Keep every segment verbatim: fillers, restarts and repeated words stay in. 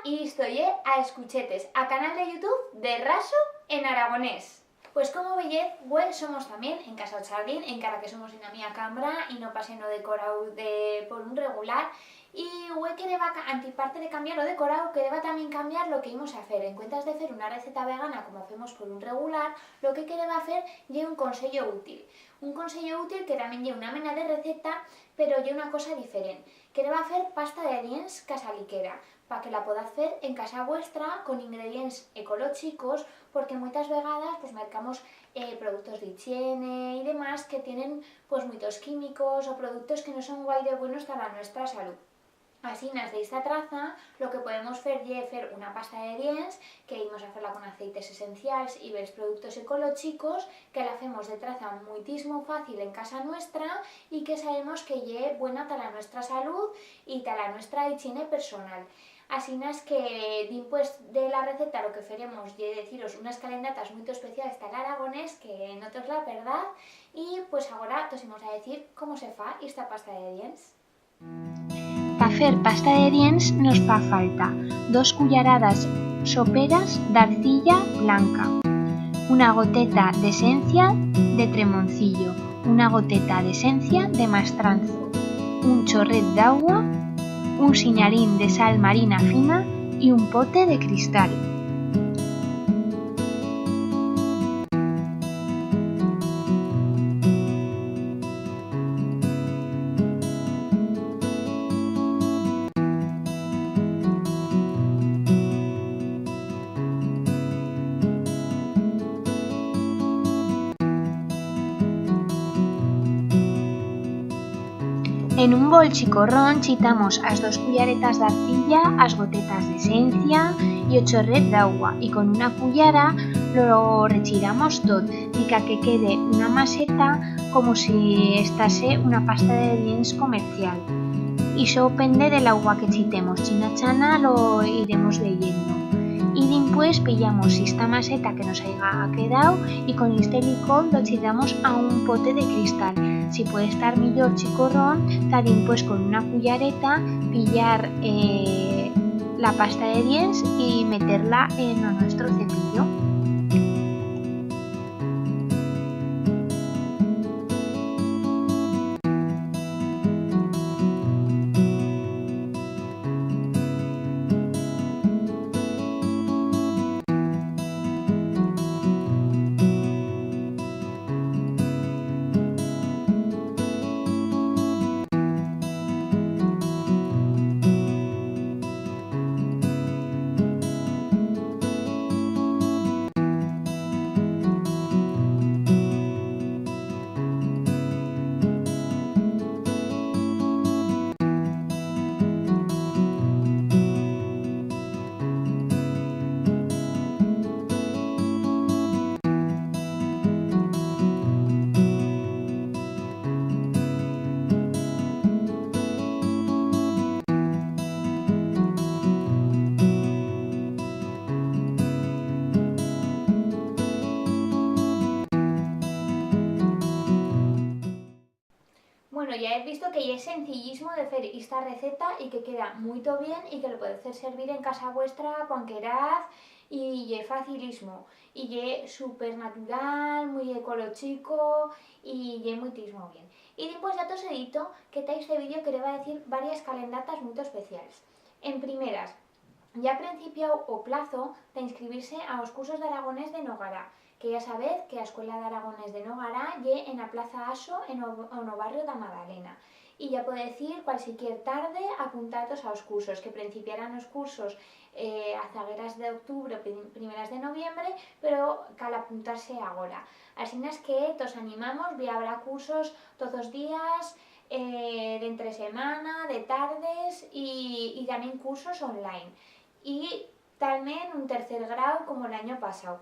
Y isto ye A Escuchetes, a canal de YouTube de Raso en aragonés. Pues como veyez, hue somos tamién en Casa o Chardín, encara que somos en a mía cambra y no pasé no decorau de por un regular. Y hue quereba, ca-, anti parte de cambiar o decorau, quereba tamién cambiar lo que imos a fer. En cuentas de fer una receta vegana como femos por un regular, lo que quereba fer ye un consello útil. Un consello útil que tamién ye una mena de receta, pero ye una cosa diferent. Quereba fer pasta de dients casaliquera, pa que la podaz fer en casa vuestra con ingredients ecolochicos, porque muitas vegadas, pues, mercamos, eh, productos d'higiene y demás que tienen, pues, muitos químicos o productos que no son guaire buenos ta la nuestra salud. Asinas, d'esta traza, lo que podemos fer ye fer una pasta de dients, que imos a fer-la con aceites esencials y bells productos ecolochicos, que la femos de traza muitismo fácil en casa nuestra y que sabemos que ye buena ta la nuestra salud y ta la nuestra higiene personal. Asinas que, dimpués de la receta, lo que feremos ye deciros unas calendatas muito especials ta l'aragonés, que no tos la perdaz, y, pues, agora tos imos a decir cómo se fa esta pasta de dients. Pa fer pasta de dients nos fa falta dos cullaradas soperas d'arcilla blanca, una goteta d'esencia de tremoncillo, una goteta d'esencia de mastranzo, un chorret d'augua, un sinyarín de sal marina fina y un pote de cristal. En un bol chicorrón chitamos as dos cullaretas d'arcilla, as gotetas d'esencia y o chorret d'augua, y con una cullara lo rechiramos tot, dica que quede una maseta como si estase una pasta de dients comercial. Ixo pende de l'augua que chitemos, china chana lo iremos leyendo. Y dimpués pillamos esta maseta que nos haiga quedau y con este licor lo chirramos a un pote de cristal. Si puede estar millor chicorrón, ta dimpués con una cullareta pillar, eh, la pasta de dients y meter-la en o nuestro cepillo. Bueno, ya hez visto que ye sencillismo de fer esta receta y que queda muito bien y que lo podez fer servir en casa vuestra cuan queraz y ye facilismo y ye supernatural, muy ecolochico y ye muitismo bien. Y dimpués ya tos he dito que ta este vídeo quereba decir varias calendatas muito especials. En primeras, ya ha prencipiau o plazo ta inscribir-se a os cursos d'aragonés de Nogará, que ya sabez que a Escuela d'Aragonés de Nogará ye en a Plaza Aso, en o, en o barrio d'a Madalena. Y ya podez ir cualsiquier tarde a apuntar-tos a os cursos, que prencipiarán os cursos, eh, a zagueras d'octubre o prim-, primeras de noviembre, pero cal apuntar-se agora. Asinas que tos animamos, bi habrá cursos toz os días, eh, d'entre semana, de tardes y, y tamién cursos online. Y talment un tercer grau como l'anyo pasau.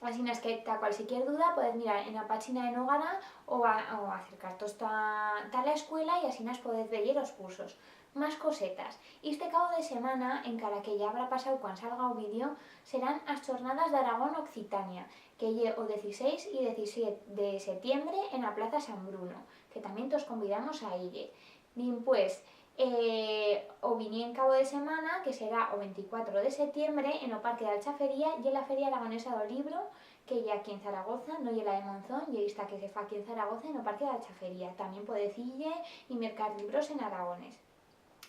Asinas que ta cualsiquier duda podez mirar en a pachina de Nogará o a, o acercar-tos ta, ta la escuela y asinas podez veyer os cursos. Más cosetas. Iste cabo de semana, encara que ya habrá pasau cuan salga o vídeo, serán as chornadas d'Aragón Occitania, que ye o dieciséis y diecisiete de setiembre en a Plaza San Bruno, que tamién tos convidamos a ir-ie. Dimpués, Eh, o vinient cabo de semana, que será o venticuatro de setiembre, en o Parque d'Alchafería, ye la Feria Aragonesa d'o Libro, que ye aquí en Zaragoza, no ye la de Monzón, ye ista que se fa aquí en Zaragoza, en o Parque d'Alchafería. Tamién podez ir-ie y mercar libros en aragonés.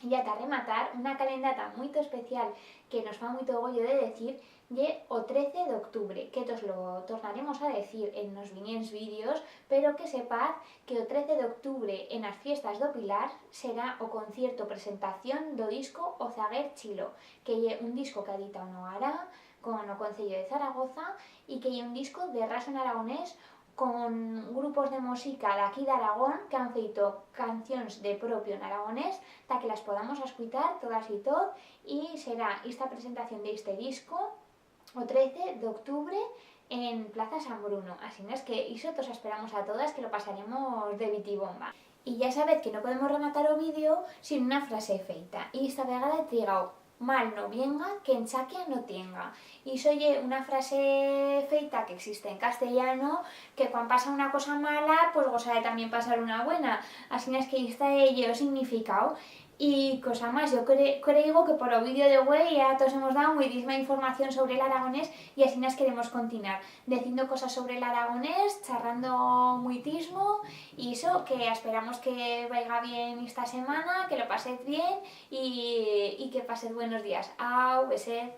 Y ya ta rematar, una calendata muito especial que nos fa muito goyo de decir, ye o trece d'octubre, que tos lo tornaremos a decir en nos vinients vídeos, pero que sepaz que o trece d'octubre, en as fiestas d'o Pilar, será o concierto presentación d'o disco O Zaguer Chilo, que ye un disco que ha editau Nogará con o Concello de Zaragoza y que ye un disco de raso en aragonés con grupos de musica d'aquí d'Aragón que han feito cancions de propio en aragonés, ta que las podamos escuitar todas y toz, y será ista presentación de iste disco o trece d'octubre en Plaza San Bruno. Asinas que ixo tos esperamos a todas, que lo pasaremos de bitibomba. Y ya sabez que no podemos rematar o vídeo sin una frase feita. Y esta vegada he trigau: "Mal no vienga, que enchaquia no tienga". Y ixo ye una frase feita que existe en castellano, que cuan pasa una cosa mala, pues gos ha de tamién pasar una buena. Asinas que ista ye o significau. Y cosa mas, yo cre-, creigo que por o vídeo de hue ya tos hemos dau muitisma información sobre l'aragonés y asinas queremos continuar dicindo cosas sobre l'aragonés, charrando muitismo, y ixo, que esperamos que vaiga bien ista semana, que lo pasez bien y, y que pasez buenos días. Au, besez.